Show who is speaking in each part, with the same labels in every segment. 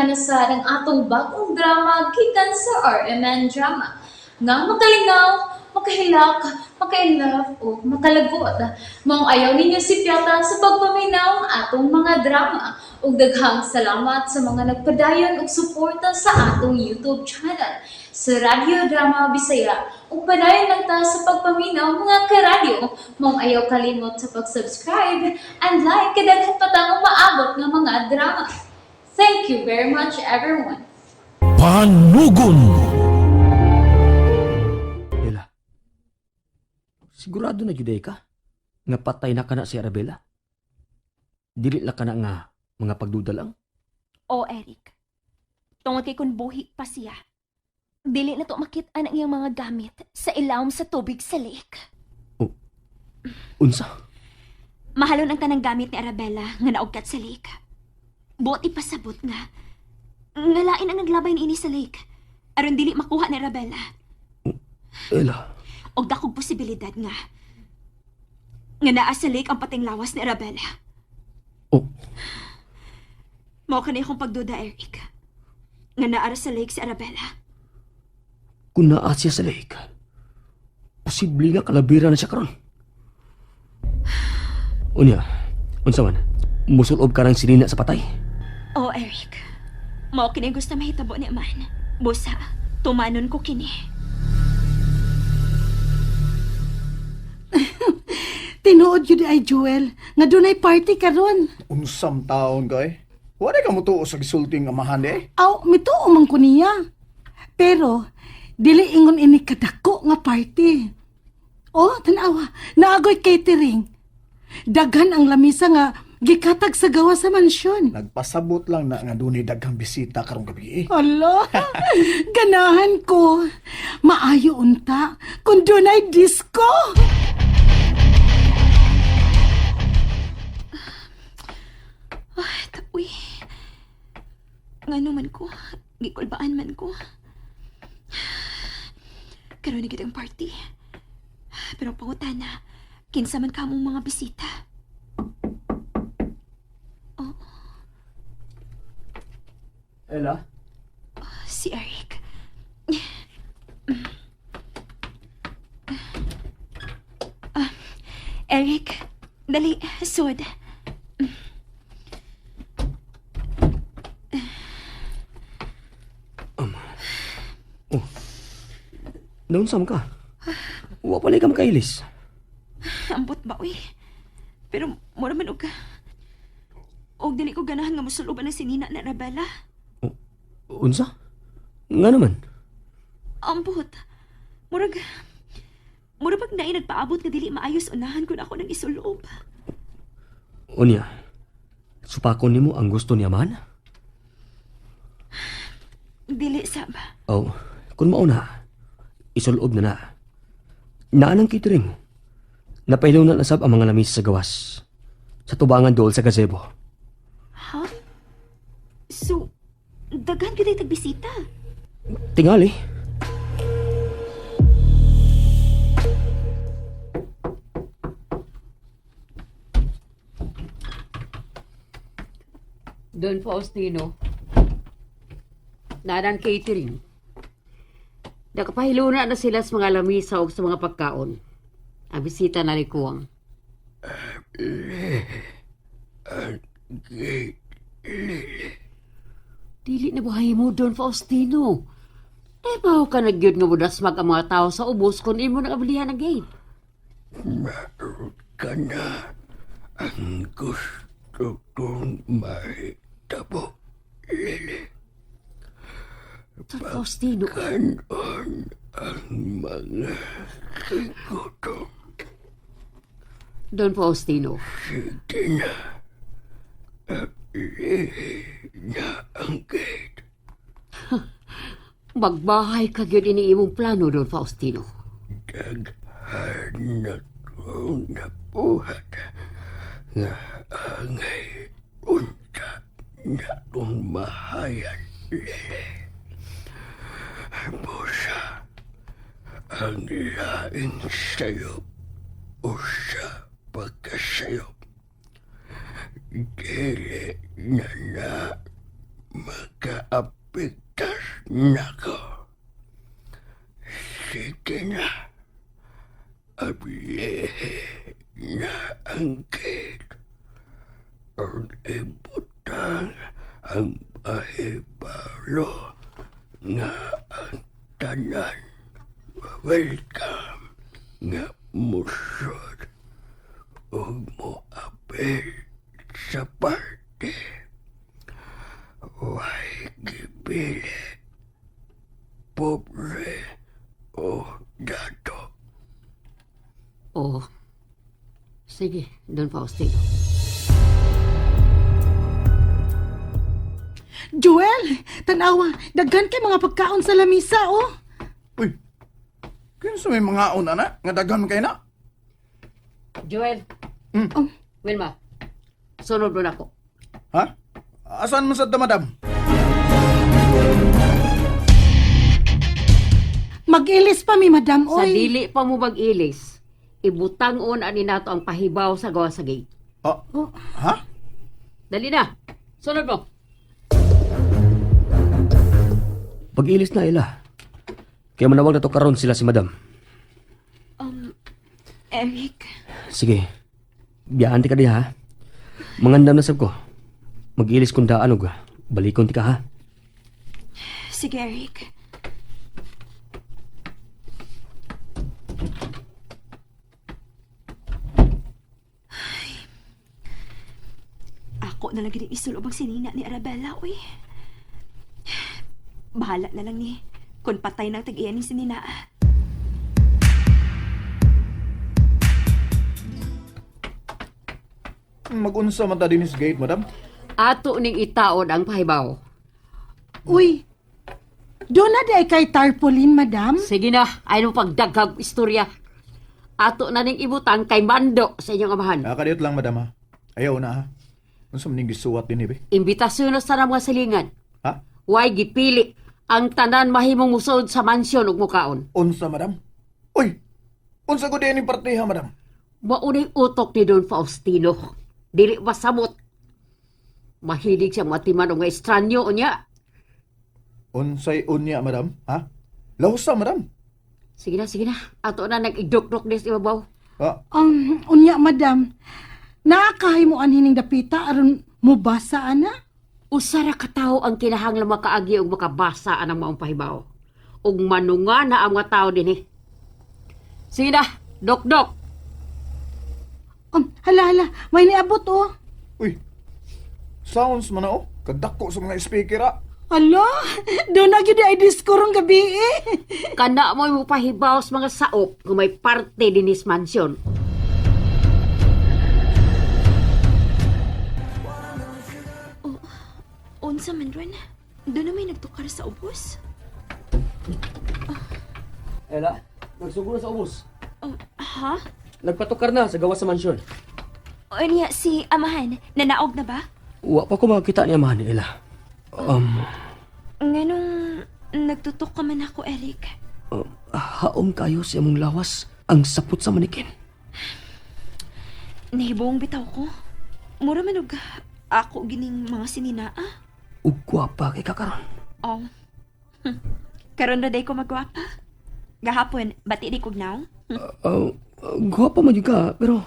Speaker 1: Balikan na sa ang atong bagong drama gikan sa RMN Drama. Nga makalingaw, makahilak, maka-inlove o makalagot. Maong ayaw ninyo sipyata sa pagpaminaw ang atong mga drama. Ug daghang salamat sa mga nagpadayon og suporta sa atong YouTube channel sa Radyo Drama Bisaya. Ug padayon lang ta sa pagpaminaw, mga karadyo. Maong ayaw kalimot sa pag-subscribe and like kay daghan pa tang umaabot nga mga drama. Thank you very much, everyone.
Speaker 2: Panugon.
Speaker 3: Ella, sigurado na gyud ay ka nga patay na kana si Arabella. Dili la kana nga mga pagduda lang.
Speaker 4: O Eric, tungod kay kung buhi pa siya, dili na to makit-an ang iyang mga gamit sa ilawom sa tubig sa lake.
Speaker 3: Unsa?
Speaker 4: Mahalon ang tanang gamit ni Arabella nga naugkat sa lake. Buot ipasabot nga nga lain ang naglabay niini sa lake aron dili makuha ni Arabella.
Speaker 3: Ella,
Speaker 4: Og dakog posibilidad nga nga naa sa lake ang pating lawas ni Arabella.
Speaker 3: Oh.
Speaker 4: Mao kani akong pagduda, Eric. Nga naa ra sa lake si Arabella.
Speaker 3: Kung naa siya sa lake, posible nga kalabira na siya karon. Unya, unsa man? Musulob ka ng sinina sa patay?
Speaker 4: Oh, Eric. Mao kini gusto mahitabo ni man. Busa, tumanon ko kini.
Speaker 5: Tinuod yun ay Joel, nga dunay party karon.
Speaker 6: Unsam taon ka eh. Wala ka mo tuo sa gisulting amahan eh.
Speaker 5: Aw, mituo man ko niya. Pero, dili ingon ini kadako nga party. Oh, tanawa, naagoy catering. Daghan ang lamisa nga gikatag sa gawa sa mansyon.
Speaker 6: Nagpasabot lang na nga dunay daghang bisita karong gabi eh.
Speaker 5: Alo, ganahan ko. Maayo unta kung dunay disco.
Speaker 4: Ay, tapoy. Ngano man ko, gikulbaan man ko. Karon na gid ang party. Pero pangutana, kinsa man kamong mga bisita.
Speaker 3: Ella?
Speaker 4: Si Eric. Ah, Eric, dali, sud.
Speaker 3: Naunsam ka? Wa pala ka makailis.
Speaker 4: Ambot ba, uy? Pero mura man og ka. Og dili ko ganahan nga mosuloban ang sinina na Arabella.
Speaker 3: Unsa? Nga naman.
Speaker 4: Ambot. Murag murag pag naay nagpaabot nga dili maayos unahan kun ako nang isulob.
Speaker 3: Unya, supakon nimo ang gusto niya man?
Speaker 4: Dili sab.
Speaker 3: Oh, kung mauna, isulob na na. Naan ang catering. Napailaw na nasab ang mga lamis sa gawas. Sa tubangan dool sa gazebo.
Speaker 4: Ha? So, daghan gyud ay tagbisita.
Speaker 3: Tingali.
Speaker 7: Don Faustino, naran catering. Nakapahiluna na sila sa mga lamisa o sa mga pagkaon. Ang bisita na likuwang. Dili na buhay mo, Don Faustino. Di ba ka nagyod nga mudasmag ang mga tao sa ubos kung imo nang ablihan ang gate?
Speaker 8: Kana ang gusto kong mahitabo, Lily.
Speaker 7: Don Faustino,
Speaker 8: Kanon ang mga kigutom.
Speaker 7: Don Faustino,
Speaker 8: Sige na. Ablihin na ang gate.
Speaker 7: magbahay ka gyud ini imong plano, Don Faustino.
Speaker 8: Daghan na kong nabuhat nga angay unta na kong mahayan, Lily. Busa, ang laing sayop usa pagkasayop. Dili na na maka nako. Sige na. Ablihe na ang gate. Ang ibutang ang pahibalo nga ang tanan. Welcome nga musod ug moapil sa party. Way gibili pobre o dato.
Speaker 7: Oo. Sige, Don Faustino.
Speaker 5: Joel, tanawa, daghan kay mga pagkaon sa lamisa, oh.
Speaker 6: Uy. Kinsa may mga una na? Nga daghan man kay na?
Speaker 7: Joel. Wilma, sunod mo na ako.
Speaker 6: Ha? Asan man sad ta, madam?
Speaker 5: Mag-ilis pa mi, madam,
Speaker 7: Sa
Speaker 5: oy.
Speaker 7: dili pa mo mag-ilis, ibutang-on ani nato ang pahibaw sa gawa sa gate.
Speaker 6: Ha?
Speaker 5: Oh.
Speaker 6: Ha?
Speaker 7: Dali na. Sunod mo.
Speaker 3: Pag-ilis na, Ella. Kaya manawag na to karon sila si madam.
Speaker 4: Eric,
Speaker 3: Sige. Biyaan ti ka diha, ha? Mangandam na sab ko. Mag-ilis kung daan og balikon ti ka ha.
Speaker 4: Sige, Eric. Ay. Ako na lang isulob ang sinina ni Arabella, uy. Bahala na lang ni kung patay ng tag-iyan ni sinina.
Speaker 6: Magunsa man ta dinis gate, madam?
Speaker 7: Ato ning itaon ang pahibaw.
Speaker 5: Uy, doon na di ay kay tarpaulin, madam.
Speaker 7: Sige na, ay mo pagdaghag istorya. Ato na ning ibutang kay Mando sa inyong amahan.
Speaker 6: Ah, kadiyot lang, madam ha. Ayaw na ha. Unsa man ning gisuwat dinhi be?
Speaker 7: Imbitasyon na sa mga silingan.
Speaker 6: Ha?
Speaker 7: Way gipili ang tanan mahimong musod sa mansyon ug mukaon.
Speaker 6: Unsa, madam? Uy. Unsa ko dinhi partiha, madam?
Speaker 7: Maunay utok ni Don Faustino. Dili masamot. Mahilig siyang matiman og nga estranyo unya.
Speaker 6: Unsay unya, madam? Ha? Lawsa, madam.
Speaker 7: Sige na, sige na. Ato na nag-idukdok dis ibabaw.
Speaker 6: Ha?
Speaker 5: Unya, madam. Naakahay mo anhining dapita aron mubasa ana?
Speaker 7: Usa ra ka tawo ang kinahanglan makaagi og makabasa anang maong pahibaw. Ug manunga na ang mga tao dinhi. Sige na, dokdok.
Speaker 5: Hala, hala, may niabot, oh.
Speaker 6: Uy. Sounds man na oh. Kadako sa mga speaker ah.
Speaker 5: Hala, doon na gyud ay disco rong gabi eh.
Speaker 7: Kana mo mo pahibaw sa mga saop nga may parte dinis mansyon.
Speaker 4: Unsa man ron? Doon na may nagtukar sa ubos?
Speaker 3: Ella, nagsugo na sa ubos.
Speaker 4: Oh, ha?
Speaker 3: Nagpatukar na sa gawas sa mansyon.
Speaker 4: Unya, si Amahan, nanaog na ba?
Speaker 3: Wa pa ko makakita ni amahan ni Ella.
Speaker 4: Nganong nagtutok ka man ako, Eric.
Speaker 3: Haom kayo sa imong lawas ang sapot sa manikin.
Speaker 4: Nahibong bitaw ko. Mura man og ako gining mga sininaa.
Speaker 3: Ug gwapa kay kakaron.
Speaker 4: Oh. Karon ra day ko magwapa. Gahapon, bati di kog naong.
Speaker 3: Gwapa man jud ka, pero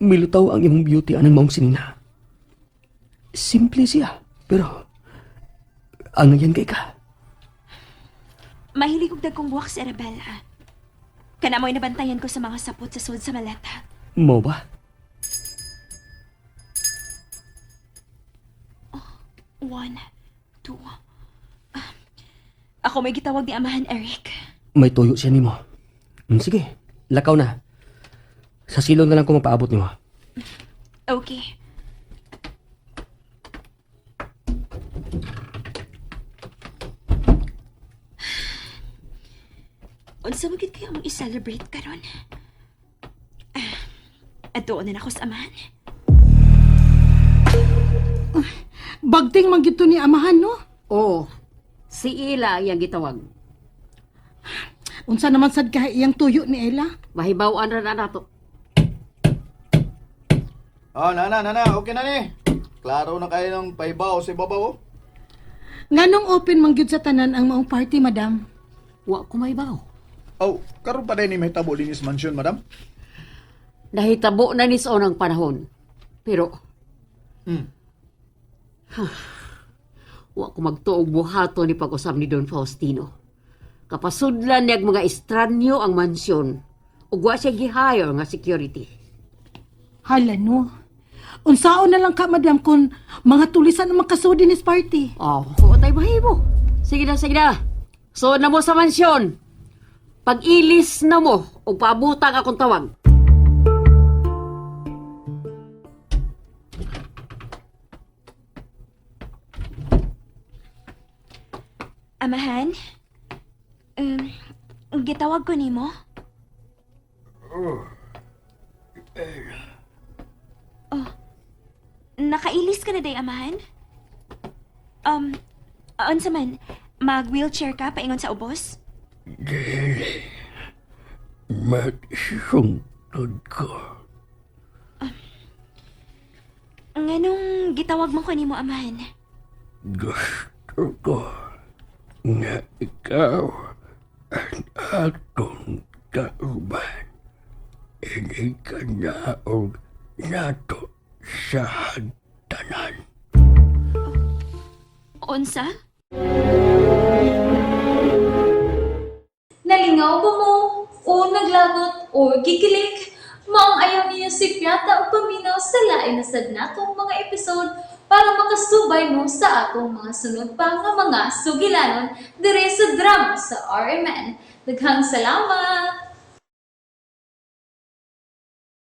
Speaker 3: milutaw ang imong beauty anang maong sinina. Simple siya, pero angayan kay ka.
Speaker 4: Mahilig og dagkong buwak si Arabella. Kana mo'y nabantayan ko sa mga sapot sa sud sa maleta.
Speaker 3: Mao ba?
Speaker 4: One, two. Ah, ako may gitawag ni Amahan Eric.
Speaker 3: May tuyo siya nimo. Sige, lakaw na. Sa silong na lang ko magpaabot nimo.
Speaker 4: Okay. Unsa man gid kaya among i-celebrate karon? Ah, Adtuon na nako sa amahan.
Speaker 5: Bagting man gyud to ni amahan, no?
Speaker 7: Oo. Si Ila ang iyang gitawag.
Speaker 5: Unsa naman sad kahay iyang tuyo ni Ella?
Speaker 7: Mahibaw-an ra na nato.
Speaker 6: Ah, nana, nana, okay na ni. Klaro na kayo ng pahibaw sa ibabaw oh.
Speaker 5: Nganong open man gyud sa tanan ang maong party, madam?
Speaker 7: Wa ko mahibaw.
Speaker 6: Aw, karon pa din ni mahitabo dinis mansion, madam.
Speaker 7: Nahitabo na ni sa unang panahon. Pero, wa ko magtuog buhato ni pag-usab ni Don Faustino. Kapasudlan niya ang mga estranyo ang mansyon. Ug wa siya gi-hire nga security.
Speaker 5: Hala no. Unsaon na lang ka, madam, kung mga tulisan ang makasudi nis party.
Speaker 7: Oh, wa tay mahimo. Sige na, sige na. So na mo sa mansyon. Pag-ilis na mo ug paabutang akong tawag.
Speaker 4: Amahan? Gitawag ko nimo? Oh. Nakailis ka na day, amahan? Unsa man, mag-wheelchair ka paingon sa ubos?
Speaker 8: Dili. Magsungtod ko.
Speaker 4: Nganong gitawag mo ko nimo, amahan?
Speaker 8: Gusto ko nga ikaw ang akong kauban. Hindi ka naog nato sa hagtanan.
Speaker 4: Unsa?
Speaker 1: Nalingaw ba mo? O naglagot o gikilig? Maong ayaw niyo si Piata o paminaw sa lain na sad natong mga episode para makasubay mo sa atong mga sunod pa nga mga sugilanon dire sa drama sa RMN. Daghang salamat!